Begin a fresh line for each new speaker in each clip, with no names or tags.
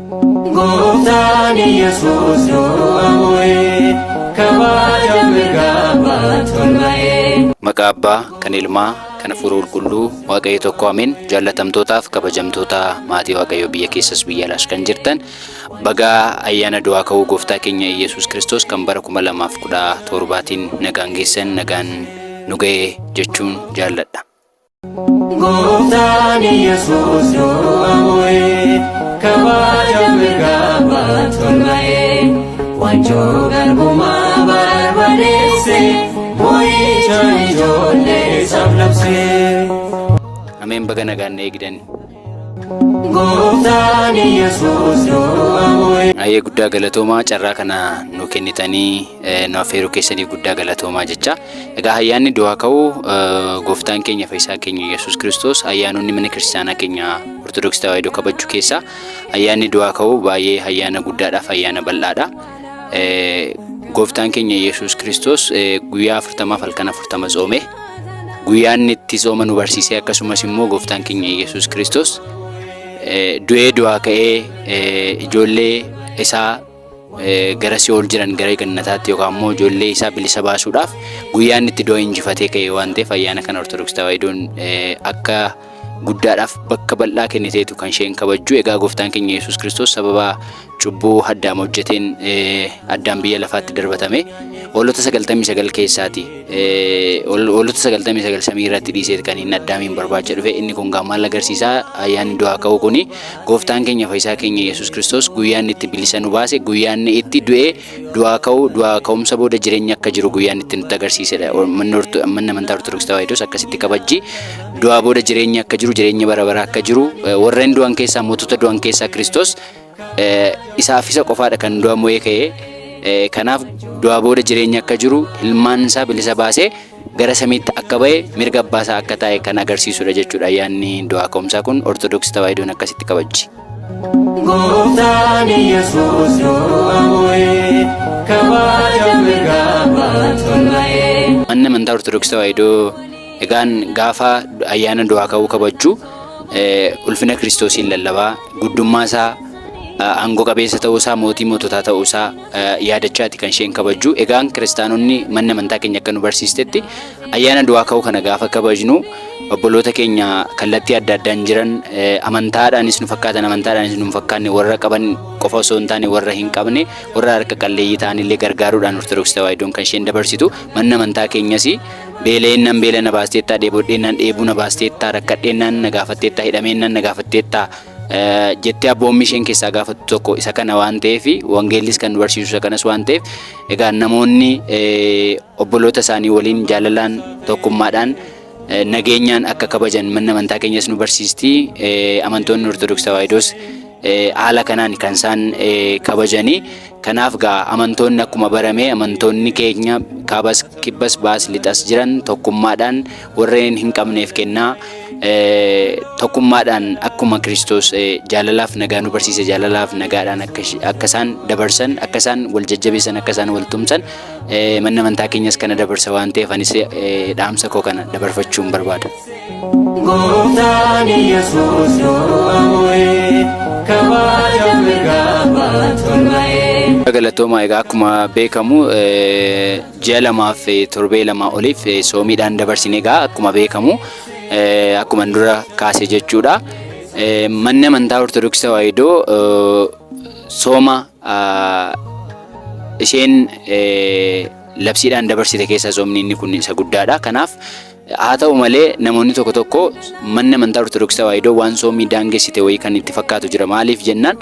Gooftaan Yesuus du'a mo'ee kabaja mirga abbaatti ol ba'ee.
Maqaa Abbaa, kan Ilmaa, kan Hafuura Qulqulluu, Waaqayyo tokko ameen. Jaallatamtootaaf kabajamtoota maatii Waaqayyoo biyya keessas biyya alaas kan jirtan bagaa ayyaana du'aa ka'uu gooftaa keenya Iyyasuus Kiristoos kan bara 2017tiin nagaan geessan nagaan nu ga'e jechuun jaalladha.
Gooftaan Yesuus du'a mo'ee kabaja mirga abbaatti ol ba'ee waanjoo garbummaa barbadeesse mo'icha ijoollee isaaf labse.
Ameen baga nagaan na eegdani.
Gooftaan Yesuus du'a mo'ee.
Baay'ee guddaa galatoomaa carraa kana nu kennitanii nu affeeruu keessaniif guddaa galatoomaa jecha. Egaa ayyaanni du'aa ka'uu gooftaan keenya fayyisaa keenya Yesuus Kiristoos ayyaanonni mana kiristaanaa keenya Ortodoksii Tawaahidoo kabajju keessaa ayyaanni du'aa ka'uu baay'ee ayyaana guddaadhaaf ayyaana bal'aadha. Gooftaan keenya Yesuus Kiristoos guyyaa 40f halkan 40 tsoome. Guyyaa inni itti tsooma nu barsiisee akkasumas immoo gooftaan keenya Yesuus Kiristoos du'ee du'aa ka'ee ijoollee isaa gara si'ool jiran gara gannataatti yookaan immoo ijoollee isaa bilisa baasuudhaaf guyyaa inni itti du'a injifatee ka'e waan ta'eef ayyaana kana Ortodoksii Tawaahidoon akka guddaadhaaf bakka bal'aa kenniteetu kan isheen kabajju. Egaa gooftaan keenya Yesuus Kiristoos sababa cubbuu Addaam hojjeteen Addaam biyya lafaatti darbatame. Hoolota 99 keessaati. Hoolota 99 samii irratti dhiisee kan inni Addaamiin barbaacha dhufe. Inni kun gaa maal agarsiisaa? Ayyaanni du'aa ka'uu kuni gooftaan keenya fayyisaa keenya Yesuus Kiristoos guyyaa inni itti bilisa nu baase, guyyaa inni itti du'ee du'aa ka'u, du'aa ka'umsa booda jireenya akka jiru guyyaa inni itti nutti agarsiisedha. Manni amantaa Ortodoksii Tawaahidoos akkasitti kabajji. Du'aa booda jireenya akka jiru, jireenya bara baraa akka jiru, warreen du'an keessaa mootota du'an keessaa Kiristoos isaaf isa qofaadha kan du'a mo'ee ka'e. Kanaaf du'aa booda jireenya akka jiru ilmaan isaa bilisa baasee gara samiitti akka ba'e mirga abbaa isaa akka taa'e kan agarsiisudha jechuudha. Ayyaanni du'aa ka'umsaa kun Ortodoksii Tawaahidoon akkasitti kabajji.
Gooftaan Yesuus du'a mo'ee kabaja mirga abbaatti ol ba'ee.
Manni amantaa Ortodoksii Tawaahidoo egaan gaafa ayyaana du'aa ka'uu kabajju ulfina Kiristoosiin lallabaa guddummaa isaa aangoo qabeessa ta'uu isaa mootii moototaa ta'uu isaa yaadachaati kan isheen kabajju. Egaan kiristaanonni manni amantaa keenya akka nu barsiistetti ayyaana du'aa ka'uu kana gaafa kabajnu obboloota keenya kallattii adda addaan jiran amantaadhaanis nu fakkaatan amantaadhaanis nu hin fakkaanne warra qaban qofa osoo hin taane warra hin qabne warra harka qalleeyyii ta'anillee gargaaruudhaan Ortodoksii Tawaahidoon kan isheen dabarsitu. Manni amantaa keenyas beela'eennaan beela na baasteettaa, dheebodheennaan dheebuu na baasteettaa, rakkadheennaan na gaafatteettaa, hidhameennaan na gaafatteettaa jettee abboommii isheen keessaa gaafattu tokko isa kana waan ta'eef wangeellis kan nu barsiisu isa kanas waan ta'eef egaa namoonni obboloota isaanii waliin jaalalaan tokkummaadhaan nageenyaan akka kabajan manni amantaa keenyas nu barsiisti. Amantoonni Ortodoksii Tawaahidoos haala kanaan kan isaan kabajanii. Kanaaf gaa amantoonni akkuma barame amantoonni keenya kaabas kibbas baas lixas jiran tokkummaadhaan warreen hin qabneef kennaa tokkummaadhaan akkuma Kiristoos jaalalaaf nagaa nu barsiise jaalalaaf nagaadhaan akka isaan dabarsan akka isaan wal jajjabeessan akka isaan wal tumsan manni amantaa keenyas kana dabarsa waan ta'eef anis dhaamsa koo kana dabarfachuun barbaada.
Gooftaan Yesuus du'a mo'ee kabaja mirga abbaatti ol ba'ee.
Galatoomaa egaa akkuma beekamu ji'a lamaaf torbee lama oliif soomiidhaan dabarsine egaa akkuma beekamu akkuma dura kaase jechuudha. Manni amantaa Ortodoksii Tawaahidoo sooma isheen labsiidhaan dabarsite keessaa soomni inni kun isa guddaadha. Kanaaf haa ta'u malee namoonni tokko tokko manni amantaa Ortodoksii Tawaahidoo waan soomii daangessite wayii kan itti fakkaatu jira. Maaliif jennaan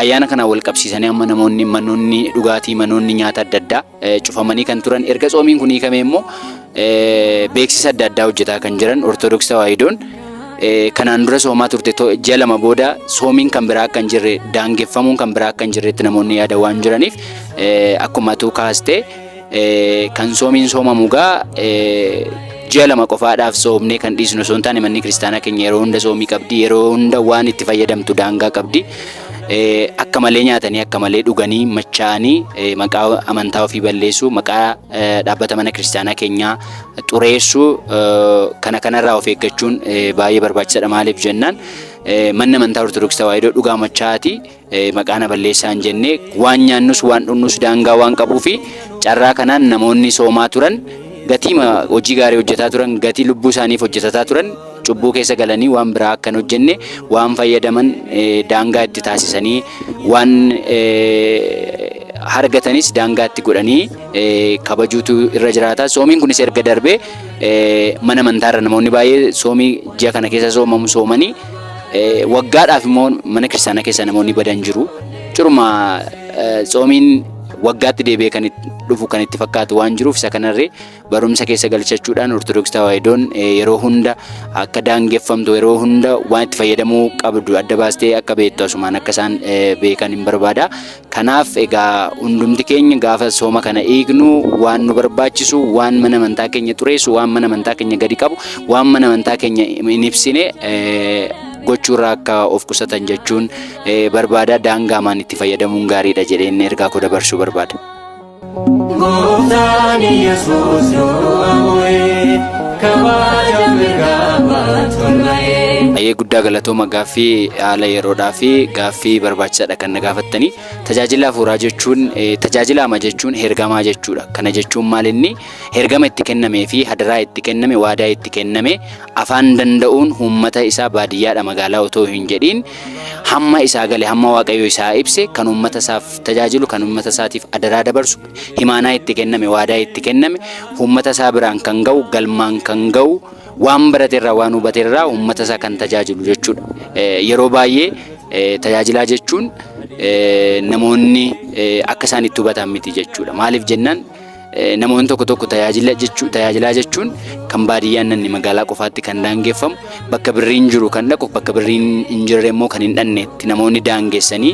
ayyaana kanaan wal qabsiisanii amma namoonni manoonni dhugaatii manoonni nyaata adda addaa cufamanii kan turan erga soomiin kun hiikamee immoo beeksisa adda addaa hojjetaa kan jiran Ortodoksii Tawaahidoon kanaan dura soomaa turte ji'a lama booda soomiin kan biraa akka hin jirre daangeffamuun kan biraa akka hin jirretti namoonni yaada waan jiraniif akkuma atuu kaaste kan soomiin soomamu gaa ji'a lama qofaadhaaf soomnee kan dhiisnu osoo hin taane manni kiristaanaa keenya yeroo hunda soomii qabdi yeroo hunda waan itti fayyadamtu daangaa qabdi. Akka malee nyaatanii akka malee dhuganii machaa'anii maqaa amantaa ofii balleessuu maqaa dhaabbata mana kiristaanaa keenyaa xureessuu kana kanarraa of eeggachuun baay'ee barbaachisaadha. Maaliif jennaan Manni amantaa Ortodoksii Tawaahidoo dhugaa machaa'aati maqaa na balleessaa hin jenne waan nyaannus waan dhugnus daangaa waan qabuufi carraa kanaan namoonni soomaa turan gatii hojii gaarii hojjetaa turan gatii lubbuu isaaniif hojjetataa turan cubbuu keessa galanii waan biraa akka hin hojjenne waan fayyadaman daangaa itti taasisanii waan hargatanis daangaa itti godhanii kabajuutu irra jiraata. Soomiin kunis erga darbee mana amantaarra namoonni baay'ee soomii ji'a kana keessa soomamu soomanii waggaadhaaf immoo mana kiristaanaa keessa namoonni badan jiru. Curuma soomiin waggaatti deebi'ee kan dhufu kan itti fakkaatu waan jiruuf isa kanarree barumsa keessa galchachuudhaan Ortodoksii Tawaahidoon yeroo hunda akka daangeffamtu yeroo hunda waan itti fayyadamuu qabdu adda baastee akka beektu asumaan akka isaan beekan hin barbaada. Kanaaf egaa hundumti keenya gaafa sooma kana eegnu waan nu barbaachisu waan mana amantaa keenya xureessu waan mana amantaa keenya gadi qabu waan mana amantaa keenya hin ibsine gochuurraa akka of qusatan jechuun barbaada daangaamaan itti fayyadamuun gaariidha jedheen ergaa koo dabarsuu barbaada.
Gooftaan Yesuus du'a mo'ee kabaja mirga abbaatti ol ba'ee.
Baay'ee guddaa galatooma gaaffii haala yeroodhaa fi gaaffii barbaachisaadha kan na gaafattanii. Tajaajila hafuuraa jechuun tajaajilaama jechuun hergamaa jechuudha. Kana jechuun maal inni hergama itti kennamee fi hadaraa itti kenname waadaa itti kenname afaan danda'uun uummata isaa baadiyyaadha magaalaa otoo hin jedhiin hamma isaa gale hamma Waaqayyo isaa ibse kan uummata isaaf tajaajilu kan uummata isaatiif adaraa dabarsu himaanaa itti kenname waadaa itti kenname uummata isaa biraan kan ga'u galmaan kan ga'u waan barate irraa waan hubate irraa uummata isaa kan tajaajilu jechuudha. Yeroo baay'ee tajaajilaa jechuun namoonni akka isaan itti hubatan miti jechuudha. Maaliif jennaan Namoonni tokko tokko tajaajila jechuu tajaajilaa jechuun kan baadiyyaan nanni magaalaa qofaatti kan daangeffamu bakka birriin jiru kan dhaqu bakka birriin hin jirre immoo kan hin dhanneetti namoonni daangessanii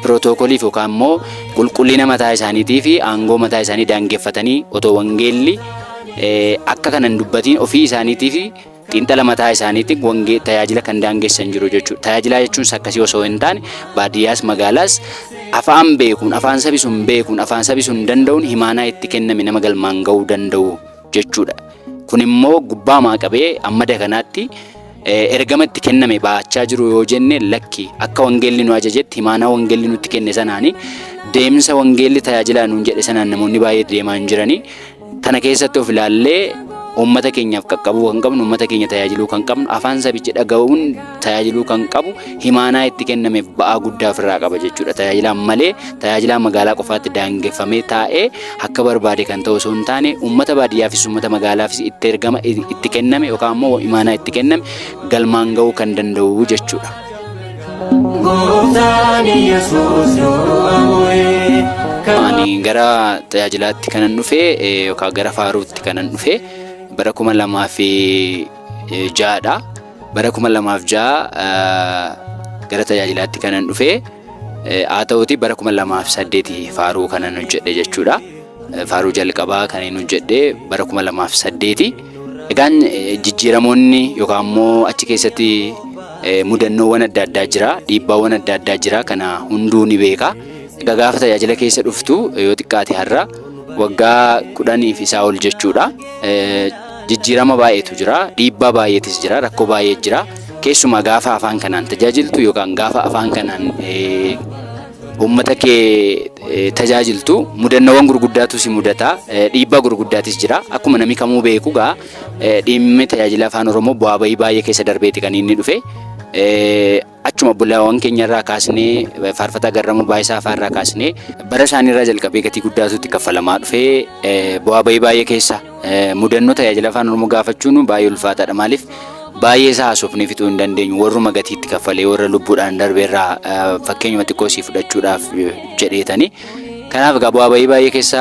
pirootookoliif yookaan immoo qulqullina mataa isaaniitii fi aangoo mataa isaanii daangeffatanii otoo wangeelli akka kana hin dubbatiin ofii isaaniitii fi xiinxala mataa isaaniitiin wangee tajaajila kan daangessan jiru jechuudha. Tajaajilaa jechuun akkasii osoo hin taane baadiyyaas magaalaas afaan beekuun afaan sabi sun beekuun afaan sabi sun danda'uun himaanaa itti kenname nama galmaan ga'uu danda'u jechuudha. Kun immoo gubbaamaa qabee amma dakanaatti ergama itti kenname baachaa jiru yoo jenne lakki akka wangeelli nu ajajetti himaanaa wangeelli nutti kenne sanaani deemsa wangeelli tajaajilaa nuun jedhe sanaan namoonni baay'ee deemaa hin jiranii. Kana keessatti of ilaallee uummata keenyaaf qaqqabuu kan qabnu, uummata keenya tajaajiluu kan qabnu, afaan sabichi dhaga'uun tajaajiluu kan qabu himaanaa itti kennameef ba'aa guddaa ofirraa qaba jechuudha. Tajaajilaan malee tajaajilaa magaalaa qofaatti daangeffamee taa'ee akka barbaade kan ta'u osoo hin taane uummata baadiyyaafis uummata magaalaafis itti ergama itti kenname yookaan immoo imaanaa itti kenname galmaan ga'uu kan danda'u jechuudha.
Gooftaan Yesuus du'a mo'ee.
Ani gara tajaajilaatti kanan dhufe yookaan gara faaruutti kanan dhufe bara 2006dha. Bara 2006 gara tajaajilaatti kanan dhufe haa ta'uti bara 2008 faaruu kanan hojjedhe jechuudha. Faaruu jalqabaa kan hin hojjedhe bara 2008. Egaan jijjiiramoonni yookaan immoo achi keessatti mudannoowwan adda addaa jira, dhiibbaawwan adda addaa jira kana hunduu ni beeka. Egaa gaafa tajaajila keessa dhuftu yoo xiqqaate har'a waggaa kudhaniif isaa ol jechuudha. Jijjiirama baay'eetu jira, dhiibbaa baay'eetis jira, rakkoo baay'ee jira. Keessumaa gaafa afaan kanaan tajaajiltu yookaan gaafa afaan kanaan uummata kee tajaajiltu mudannoowwan gurguddaatu si mudata, dhiibbaa gurguddaatis jira. Akkuma namni kamuu beeku gaa dhimmi tajaajila afaan Oromoo bu'aa bahii baay'ee keessa darbeeti kan inni dhufe. Achuma obbolaawwan keenya irraa kaasnee faarfataa Garramuu Baayisaa fa'aa irraa kaasnee bara isaanii irraa jalqabee gatii guddaatu itti kaffalamaa dhufee bu'aa bahii baay'ee keessa mudannoo tajaajila afaan Oromoo gaafachuun baay'ee ulfaataadha. Maaliif baay'ee isaa haasofnee fixuu hin dandeenyu warruma gatii itti kaffalee warra lubbuudhaan darbe irraa fakkeenyuma xiqqoo isii fudhachuudhaaf jedheetanii. Kanaaf egaa bu'aa bahii baay'ee keessa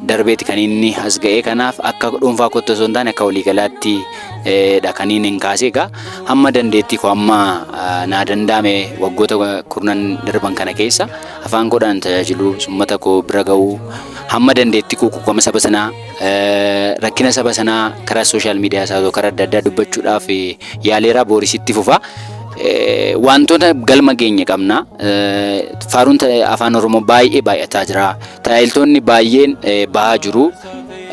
darbeeti kan inni as ga'e. Kanaaf akka dhuunfaa kootti osoo hin taane akka waliigalaatti dha kan inni hin kaase. Egaa hamma dandeettii koo hamma naa danda'ame waggoota kurnan darban kana keessa afaan koodhaan tajaajiluu, uummata koo bira ga'uu, hamma dandeettii koo quuqama saba sanaa, rakkina saba sanaa karaa sooshaal miidiyaa isaa ta'u karaa adda addaa dubbachuudhaaf yaaleera boorisitti fufa. Wantoota galma geenye qabna. Faaruun afaan Oromoo baay'ee baay'ataa jira. Tajaajiltoonni baay'een bahaa jiru.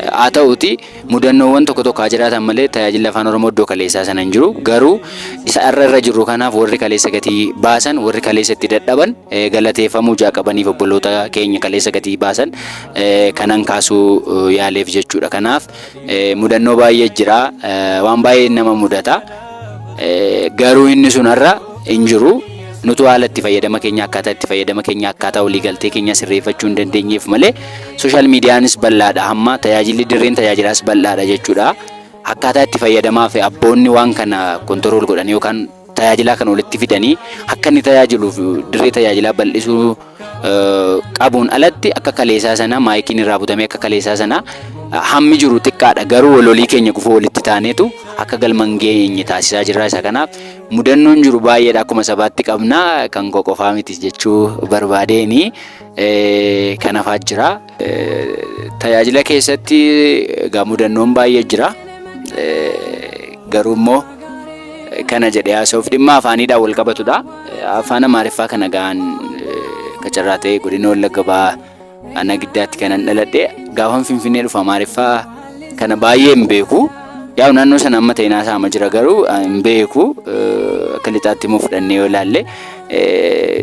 Haa ta'uuti mudannoowwan tokko tokko haa jiraatan malee tajaajilli afaan Oromoo iddoo kaleessaa sana hin jiru. Garuu isa har'a irra jirru kanaaf warri kaleessa gatii baasan, warri kaleessa itti dadhaban galateeffamuu jaa qabaniif obboloota keenya kaleessa gatii baasan kanan kaasuu yaaleef jechuudha. Kanaaf mudannoo baay'ee jira. Waan baay'ee nama mudata. Garuu inni sun har'a hin jiru. Nutu haala itti fayyadama keenya akkaataa itti fayyadama keenya akkaataa waliigaltee keenya sirreeffachuu hin dandeenyeef malee social medianis bal'aadha hamma tajaajilli dirreen tajaajilaas bal'aadha jechuudha. Akkaataa itti fayyadamaa fi abboonni waan kana control godhanii yookaan tajaajilaa kana walitti fidanii akka inni tajaajiluuf dirree tajaajilaa bal'isuu qabuun alatti akka kaleessaa sana maayikiin irraa butamee akka kaleessaa sana hammi jiru xiqqaadha. Garuu walolii keenya gufuu walitti taaneetu akka galma hin geenye taasisaa jirra. Isa kanaaf mudannoon jiru baay'eedha akkuma sabaatti qabna kan koo qofaa miti jechuu barbaadeeni kanafaa jira. Tajaajila keessatti egaa mudannoon baay'ee jira. Garuu immoo kana jedhee haasa'uuf dhimma afaaniidhaan wal qabatudha. Afaan Amaariffaa kana ga'an kacarraa ta'e godina Wallagga Bahaa aanaa Giddaatti kanan dhaladhe gaafan Finfinnee dhufu Amaariffaa kana baay'ee hin beeku. Yaa naannoo sana amma ta'e naasa'ama jira garuu hin beeku. Akka lixaatti immoo fudhannee yoo ilaalle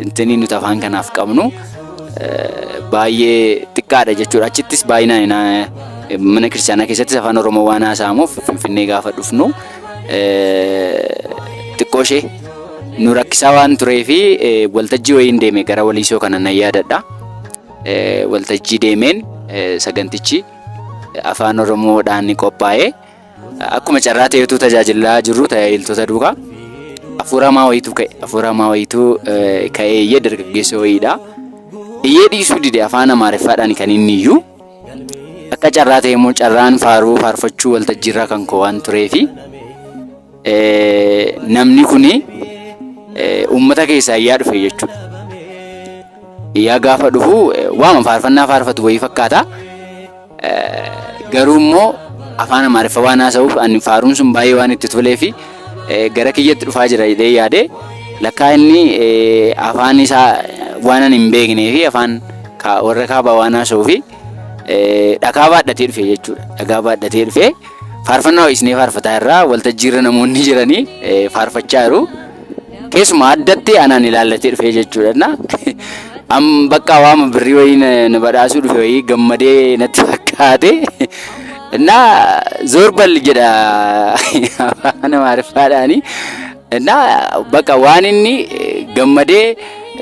intinii nuti afaan kanaaf qabnu baay'ee xiqqaadha jechuudha. Achittis baay'inaan mana kiristaanaa keessattis afaan Oromoo waan haasa'amuuf Finfinnee gaafa dhufnu xiqqoo ishee nu rakkisaa waan turee fi waltajjii wayiin deeme gara Waliisoo kana nan yaadadha. Waltajjii deemeen sagantichi afaan Oromoodhaan qophaa'ee akkuma carraa ta'etu tajaajilaa jirru tajaajiltoota duukaa hafuura hamaa wayiitu ka'e. Hafuura hamaa wayiitu ka'ee iyyee dargaggeessa wayiidha. Iyyee dhiisuu dide afaan Amaariffaadhaan kan inni iyyuu. Akka carraa ta'e immoo carraan faaruu faarfachuu waltajjiirraa kan koo waan tureefi namni kuni uummata keessaa iyyaa dhufe jechuudha. Iyyaa gaafa dhufu waama faarfannaa faarfatu wayii fakkaata. Garuu immoo afaan Amaariffa waan haasa'uuf ani faaruun sun baay'ee waan itti tolee fi gara kiyyatti dhufaa jira jedhee yaade lakkaa inni afaan isaa waan ani hin beeknee fi afaan warra kaabaa waan haasa'uu fi dhagaa baadhatee dhufe jechuudha. Dhagaa baadhatee dhufe faarfannaa ho'isnee faarfataa irraa waltajjiirra namoonni jiranii faarfachaa jiru. Keessumaa addatti anaan ilaallatee dhufe jechuudha. Am bakka waama birrii wayii na badhaasuu dhufe wayii gammadee natti fakkaate. Innaa zoor balli jedha afaan Amaariffaadhaani. Innaa bakka waan inni gammadee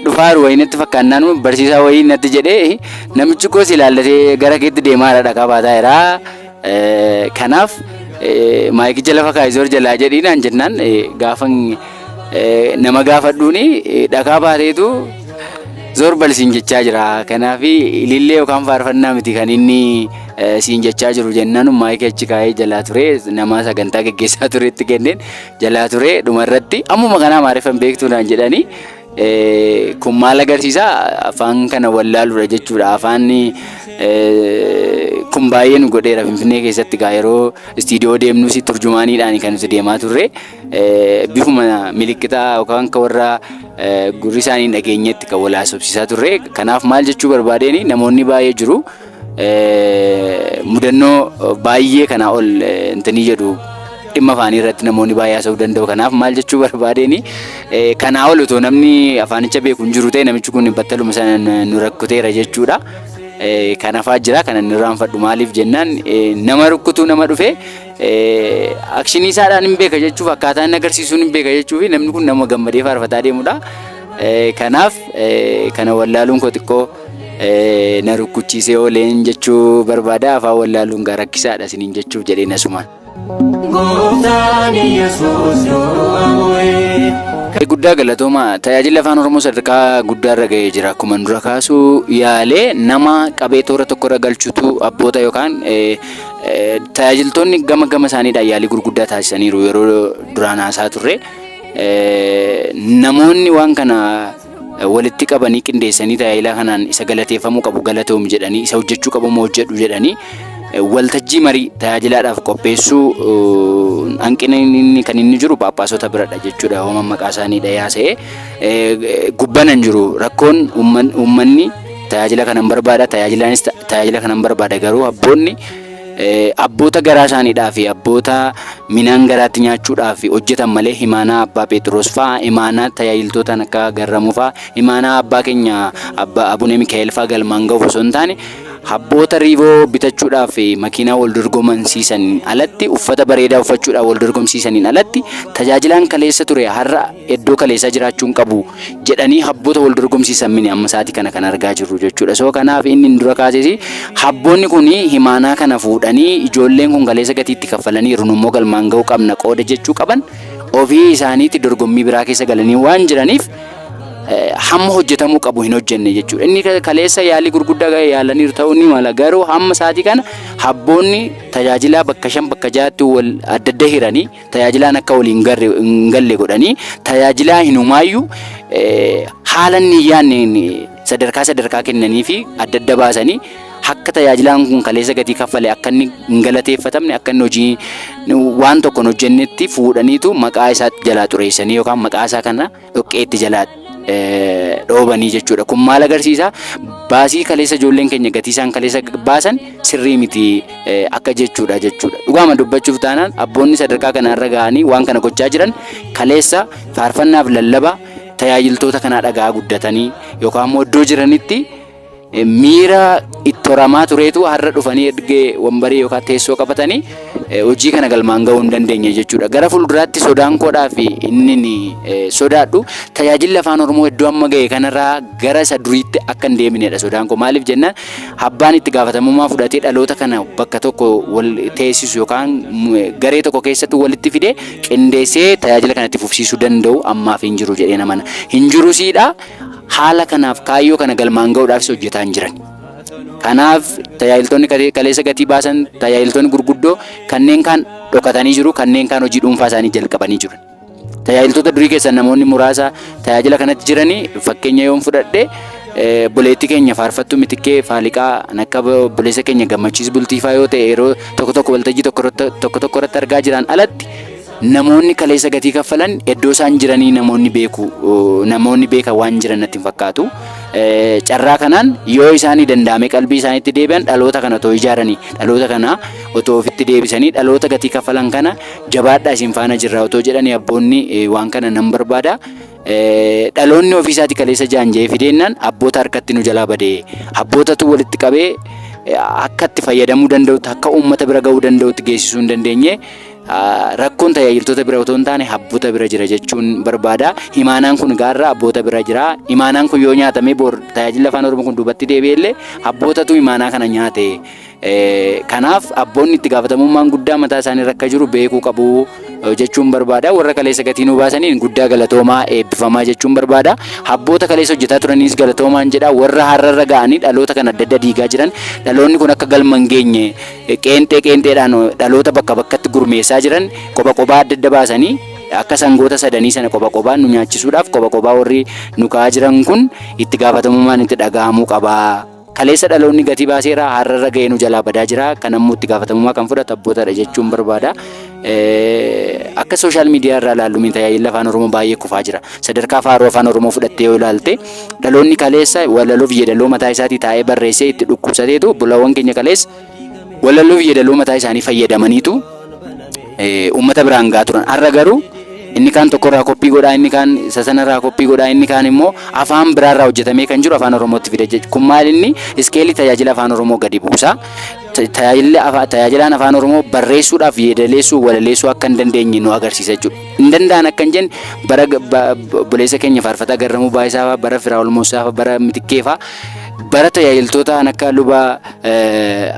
dhufaaru wayii natti fakkaannaan barsiisaa wayii natti jedhee namichi koos ilaallatee gara keetti deemaa jira dhagaa baataa jira. Kanaaf maayikicha lafa kaa'i zoor jalaa jedhii naan jennaan gaafan nama gaafadhuuni dhagaa baateetu zoor bal siin jechaa jira. Kanaaf ilillee yookaan faarfannaa miti kan inni siin jechaa jiru jennaan maayikii achi kaa'ee jalaa ture nama sagantaa geggeessaa turetti kenneen jalaa ture dhumarratti ammuma kana Amaariffan beektuu naan jedhanii kun maal agarsiisa afaan kana wallaaluudha jechuudha. Afaan kun baay'ee nu godheera Finfinnee keessatti gaa yeroo istiidiyoo deemnus turjumaaniidhaan kan nuti deemaa turre bifuma milikkitaa yookaan akka warra gurri isaanii hin dhageenyetti kan wal haasofsiisaa turre. Kanaaf maal jechuu barbaadeen namoonni baay'ee jiru. Mudannoo baay'ee kanaa ol intanii jedhu dhimma afaanii irratti namoonni baay'ee haasa'uu danda'u. Kanaaf maal jechuu barbaadeen kanaa ol otoo namni afaanicha beeku hin jiru ta'e namichi kun battaluma sana nu rakkuteera jechuudha. Kanafaa jira kan inni irraanfadhu maaliif jennaan nama rukkutuu nama dhufe akshinii isaadhaan hin beeka jechuuf akkaataa inni agarsiisuun hin beeka jechuuf namni kun nama gammadee faarfataa deemudha. Kanaaf kana wallaaluun koo xiqqoo na rukkuchiisee ooleen jechuu barbaada afaan wallaaluun gaa rakkisaadha isiniin jechuuf jedheen asumaan.
Gooftaan Yesuus du'a mo'ee.
Guddaa galatooma tajaajilli afaan Oromoo sadarkaa guddaarra ga'ee jira. Akkuma dura kaasuu yaalee nama qabee toora tokkorra galchutu abboota yookaan tajaajiltoonni gama gama isaaniidhaan yaalii gurguddaa taasisaniiru yeroo duraan haasaa turre. Namoonni waan kana walitti qabanii qindeessanii tajaajila kanaan isa galateeffamuu qabu galatoomi jedhanii isa hojjechuu qabu immoo hojjedhu jedhanii waltajjii marii tajaajilaadhaaf qopheessuu hanqina inni kan inni jiru paappaasota biradha jechuudha. Hooma maqaa isaanii dhayaasee gubbana hin jiru rakkoon uummanni tajaajila kanan barbaada tajaajilaanis tajaajila kanan barbaada garuu abboonni Abboota garaa isaaniidhaa fi abboota minaan garaatti nyaachuudhaaf hojjetan malee imaanaa abbaa Phexros fa'aa, imaanaa tajaajiltootaan akka Garramuu fa'aa, imaanaa abbaa keenya abbaa Abune Mikaa'el fa'aa galmaan ga'uuf osoo hin taane abboota riivoo bitachuudhaaf makiinaa wal dorgomsiisaniin alatti, uffata bareedaa uffachuudhaaf wal dorgomsiisaniin alatti, tajaajilaan kaleessa ture har'a iddoo kaleessaa jiraachuu hin qabu jedhanii abboota wal dorgomsiisan mini amma sa'aatii kana kan argaa jirru jechuudha. So kanaaf inni dura kaases abboonni kun himaanaa kana fuudhanii ijoolleen kun kaleessa gatii itti kaffalaniiru, nu immoo galmaan ga'uu qabna qooda jechuu qaban, ofii isaaniitti dorgommii biraa keessa galanii waan jiraniif hamma hojjetamuu qabu hin hojjenne jechuudha. Inni kaleessa yaalii gurguddaa yaalaniiru ta'uu ni mala, garuu hamma sa'aatii kana abboonni tajaajilaa bakka shan bakka ja'atti wal adda adda hiranii tajaajilaan akka waliin hin galle godhanii, tajaajilaa hinumaayyuu haala inni hin yaadneen sadarkaa sadarkaa kennanii fi adda adda baasanii akka tajaajilaan kun kaleessa gatii kaffale akka inni hin galateeffatamne, akka inni hojii waan tokko hin hojjennetti fuudhaniitu maqaa isaa jalaa xureessanii yookaan maqaa isaa kana dhoqqeetti jalaa dhoobanii jechuudha. Kun maal agarsiisa? Baasii kaleessa ijoolleen keenya gatii isaan kaleessa baasan sirrii miti akka jechuudha jechuudha. Dhugaama dubbachuuf taanaan abboonni sadarkaa kana irra ga'anii waan kana gochaa jiran kaleessa faarfannaaf lallaba tajaajiltoota kanaa dhagaa guddatanii yookaan immoo iddoo jiranitti miira itti horamaa tureetu har'a dhufanii ergee wambarii yookaan teessoo qabatanii hojii kana galmaan ga'uu hin dandeenye jechuudha. Gara fuulduraatti sodaan koodhaa fi inni sodaadhu tajaajilli afaan Oromoo iddoo amma ga'e kanarraa gara isa duriitti akka hin deebinedha sodaan koo. Maaliif jennaan, abbaan itti gaafatamummaa fudhatee dhaloota kana bakka tokko wal teessisu yookaan garee tokko keessatti walitti fidee qindeessee tajaajila kana itti fufsiisuu danda'u ammaaf hin jiru jedhee namana. Hin jiru siidha, haala kanaaf kaayyoo kana galmaan ga'uudhaafis hojjetaa hin jiran. Kanaaf tajaajiltoonni kaleessa gatii baasan, tajaajiltoonni gurguddoo kanneen kaan dhokatanii jiru, kanneen kaan hojii dhuunfaa isaanii jalqabanii jiru. Tajaajiltoota durii keessaa namoonni muraasa tajaajila kanatti jiranii fakkeenya yoon fudhadhe, obboleettii keenya faarfattuu Mitikkee Faaliqaa, akka obboleessa keenya Gammachiis Bultiifaa yoo ta'e, yeroo tokko tokko waltajjii tokko tokko irratti argaa jiran alatti namoonni kaleessa gatii kaffalan iddoo isaan jiranii namoonni beeku, namoonni beekan waan jiran natti hin fakkaatu. Carraa kanaan yoo isaanii danda'ame qalbii isaaniitti deebi'an, dhaloota kana otoo ijaaranii, dhaloota kana otoo ofitti deebisanii, dhaloota gatii kaffalan kana jabaadhaa isin faana jirra otoo jedhanii abboonni waan kana nan barbaada. Dhaloonni ofii isaati kaleessa jaanjee fideennaan abboota harkatti nu jalaa badee, abbootatu walitti qabee akka itti fayyadamuu danda'utti, akka uummata bira ga'uu danda'utti geessisuu hin dandeenye. Rakkoon tajaajiltoota bira otoo hin taane abboota bira jira jechuun barbaada. Imaanaan kun gaarra abboota bira jira. Imaanaan kun yoo nyaatamee bor tajaajilli afaan Oromoo kun duubatti deebi'ellee abbootatu imaanaa kana nyaate. Kanaaf abboonni itti gaafatamummaan guddaa mataa isaanii irra akka jiru beekuu qabu jechuun barbaada. Warra kaleessa gatii nuu baasaniin guddaa galatoomaa, eebbifamaa jechuun barbaada. Abboota kaleessa hojjetaa turaniis galatoomaan jedha. Warra har'arra ga'anii dhaloota kana adda adda diigaa jiran, dhaloonni kun akka galma hin geenye qeenxee qeenxeedhaan dhaloota bakka bakkatti gurmeessaa jiran, qoba qobaa adda adda baasanii akka sangoota sadanii sana qoba qobaan nu nyaachisuudhaaf qoba qobaa warri nu ka'aa jiran kun itti gaafatamummaan itti dhaga'amuu qaba. Kaleessa dhaloonni gatii baaseera, har'arra ga'ee nu jalaa badaa jira. Kan ammoo itti gaafatamummaa kan fudhatu abbootadha jechuun barbaada. Akka social media irraa ilaallu tajaajilli afaan Oromoo baay'ee kufaa jira. Sadarkaa faaruu afaan Oromoo fudhattee yoo ilaalte, dhaloonni kaleessa walaloof yeedaloo mataa isaatii taa'ee barreessee itti dhukkubsateetu, obbolaawwan keenya kaleessa walaloof yeedaloo mataa isaanii fayyadamaniitu uummata biraan gahaa turan. Har'a garuu inni kaan tokkorraa koppii godhaa, inni kaan isa sanarraa koppii godhaa, inni kaan immoo afaan biraarraa hojjetamee kan jiru afaan Oromootti fida jechuudha. Kun maal inni iskeelii tajaajila afaan Oromoo gadi buusa. Tajaajilli tajaajilaan afaan Oromoo barreessuudhaaf, yeedaleessuu, walaleessuu akka hin dandeenye nu agarsiisa jechuudha. Hin danda'an akka hin jenne, bara obboleessa keenya faarfataa Garramuu Baayisaa fa'aa, bara Firaa Olmoossaa fa'aa, bara Mitikkee fa'aa, bara tajaajiltoota akka luba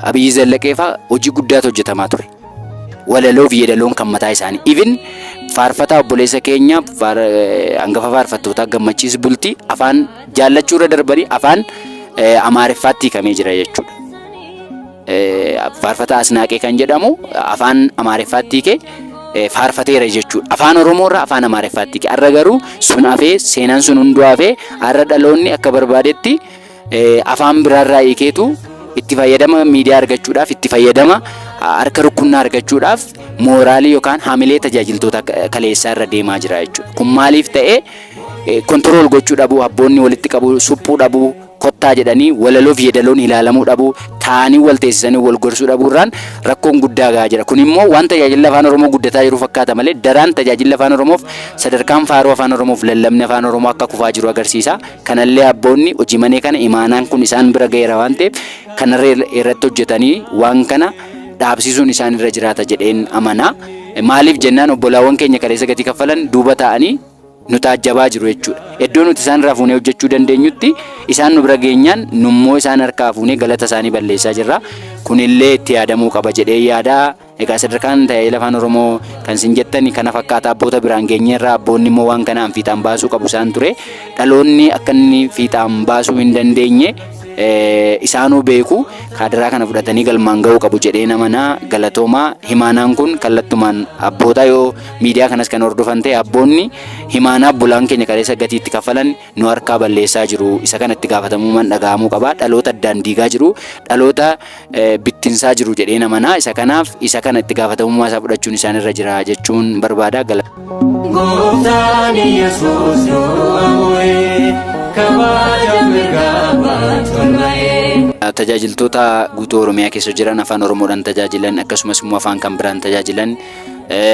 Abiyyi Zallaqee fa'aa hojii guddaatu hojjetamaa ture. Walaloo fi yeedaloon kan mataa isaanii. Even faarfataa obboleessa keenya hangafa faarfattootaa Gammachiis Bultii afaan jaallachuu irra darbanii afaan Amaariffaatti hiikamee jira jechuudha. Faarfataa Asnaaqee kan jedhamu afaan Amaariffaatti hiikee faarfateera jechuudha. Afaan Oromoo irraa afaan Amaariffaatti hiike. Har'a garuu sun hafee, seenaan sun hunduu hafee, har'a dhaloonni akka barbaadetti afaan biraarraa hiikeetu itti fayyadama miidiyaa argachuudhaaf, itti fayyadama harka rukunnaa argachuudhaaf mooraalii yookaan hamilee tajaajiltoota kaleessaa irra deemaa jira jechuudha. Kun maaliif ta'e? Control gochuu dhabuu, abboonni walitti qabuu, suphuu dhabuu, kottaa jedhanii walaloof yeedaloon ilaalamuu dhabuu, taa'anii wal teessisanii wal gorsuu dhabuu irraan rakkoon guddaa gahaa jira. Kun immoo waan tajaajilli afaan Oromoo guddataa jiru fakkaata malee daraan tajaajilli afaan Oromoof sadarkaan faaruu afaan Oromoof lallabni afaan Oromoo akka kufaa jiru agarsiisa. Kanallee abboonni hojii manee kana imaanaan kun isaan bira ga'eera waan ta'eef kanarra irratti hojjetanii waan kana dhaabsisuun isaan irra jiraata jedheen amana. Maaliif jennaan obbolaawwan keenya kaleessa gatii kaffalan duuba taa'anii nu taajjabaa jiru jechuudha. Iddoo nuti isaan irraa fuunee hojjechuu dandeenyutti isaan nu bira geenyaan nummoo isaan harkaa fuunee galata isaanii balleessaa jirra. Kunillee itti yaadamuu qaba jedhee yaada. Egaa sadarkaan tajaajila afaan Oromoo kan isin jettani kana fakkaata abboota biraan geenyeerra abboonni immoo waan kanaan fiixaan baasuu qabu isaan ture. Dhaloonni akka inni fiixaan baasuu hin dandeenye isaanuu beeku kaadiraa kana fudhatanii galmaan ga'uu qabu jedhee namana galatoomaa himaanaan kun kallattumaan abboota yoo miidiyaa kanas kan hordofan ta'e abboonni himaanaa bulaan keenya kaleessa gatii itti kaffalan nu harkaa balleessaa jiru isa kanatti gaafatamummaan dhaga'amuu qaba dhaloota addaan diigaa jiru dhaloota bittinsaa jiru jedhee namana isa kanaaf isa kana itti gaafatamummaa isaa fudhachuun isaan irra jira jechuun barbaada.
Gooftaan Yesuus du'a mo'ee kabaja mirga abbaatti ol ba'ee.
Tajaajiltoota guutuu Oromiyaa keessa jiran afaan Oromoodhaan tajaajilan akkasumas immoo afaan kan biraan tajaajilan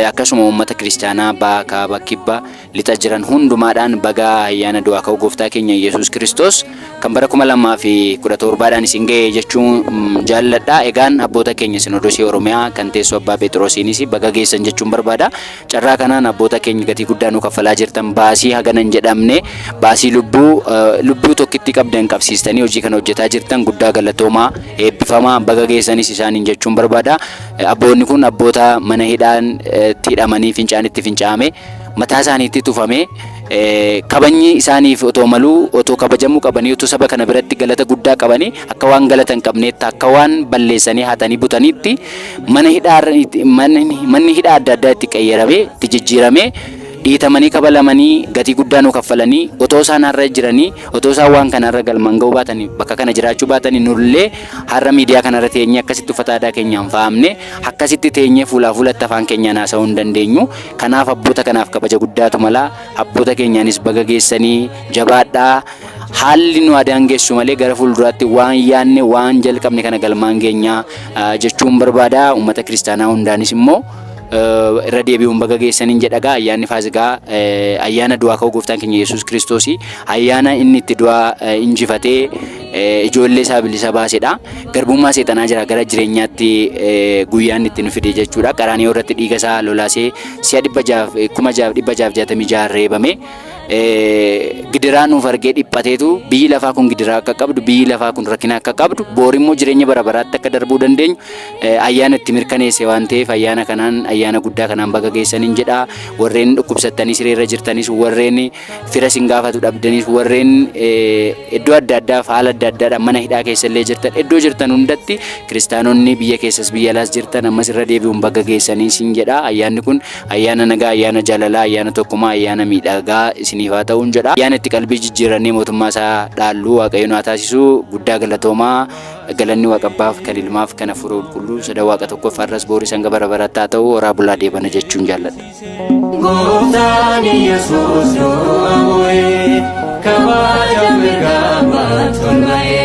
akkasuma uummata kiristaanaa baha kaaba kibba lixa jiran hundumaadhaan bagaa ayyaana du'aa ka'uu gooftaa keenya Yesuus Kiristoos kan bara 2017dhaan isin ga'e jechuun jaalladha. Egaan abboota keenya Sinodosii Oromiyaa kan teessoo abbaa Phexrosiinis baga geessan jechuun barbaada. Carraa kanaan abboota keenya gatii guddaa nu kaffalaa jirtan baasii hagana hin jedhamne baasii lubbuu lubbuu tokkitti qabdan qabsiistanii hojii kana hojjetaa jirtan guddaa galatoomaa eebbifamaa baga geessanis isaaniin jechuun barbaada. Abboonni kun abboota mana hidhaan itti hidhamanii fincaan itti fincaa'ame mataa isaaniitti tufame kabajni isaaniif otoo maluu otoo kabajamuu qabanii otoo saba kana biratti galata guddaa qabanii akka waan galata hin qabneetti akka waan balleessanii hatanii butaniitti mana hidhaa manni hidhaa adda addaa itti qayyaramee itti jijjiiramee dhiitamanii kabalamanii gatii guddaa nu kaffalanii otoo isaan har'a jiranii otoo isaan waan kana har'a galmaan ga'uu baatanii bakka kana jiraachuu baatanii nullee har'a miidiyaa kanarra teenyee akkasitti uffata aadaa keenyaan faa'amne akkasitti teenyee fuulaa fuulatti afaan keenyaan haasa'uu hin dandeenyu. Kanaaf abboota kanaaf kabaja guddaatu mala. Abboota keenyaanis baga geessanii jabaadhaa. Haalli nu adaan geessu malee gara fuulduraatti waan yaanne waan jalqabne kana galmaan geenyaa jechuun barbaada. Uummata kiristaanaa hundaanis immoo irra deebi'uun baga geessaniin jedhagaa ayyaanni Faasigaa ayyaana du'aa ka'uu gooftaan keenya Yesuus Kiristoos ayyaana inni itti du'aa injifatee ijoollee isaa bilisa baasedha. Garbummaa seexanaa jira gara jireenyaatti guyyaan itti nu fide jechuudha. Qaraaniyo irratti dhiiga isaa lolaasee si'a 666,666 reebame. Gidiraa nuuf argee dhiphateetu biyyi lafaa kun gidiraa akka qabdu biyyi lafaa kun rakkina akka qabdu boor immoo jireenya bara baraatti akka darbuu dandeenyu ayyaana itti mirkaneesse waan ta'eef ayyaana kanaan ayyaana guddaa kanaan baga geessaniin jedha. Warreen dhukkubsattanii sireerra jirtanis warreen fira sin gaafatu dhabdanis warreen iddoo adda addaaf haala adda addaadhaan mana hidhaa keessa illee jirtan iddoo jirtan hundatti kiristaanonni biyya keessas biyya alaas jirtan ammas irra deebi'uun baga geessanii sin jedha. Ayyaanni kun ayyaana nagaa, ayyaana jaalalaa, ayyaana tokkummaa, ayyaana miidhagaa isiniif haa ta'uun jedha. Ayyaana itti qalbii jijjiirannee mootummaa isaa dhaallu Waaqayyo nu haa taasisu. Guddaa galatoomaa. Galanni Waaqa Abbaaf, kan Ilmaaf, kan Hafuura Qulqulluu sada Waaqa tokkoof har'as booris hanga bara baraatti haa ta'u. Horaa bulaa deebana jechuun jaalladha.
Gooftaan Yesuus du'a mo'ee kabaja mirga abbaatti ol ba'ee.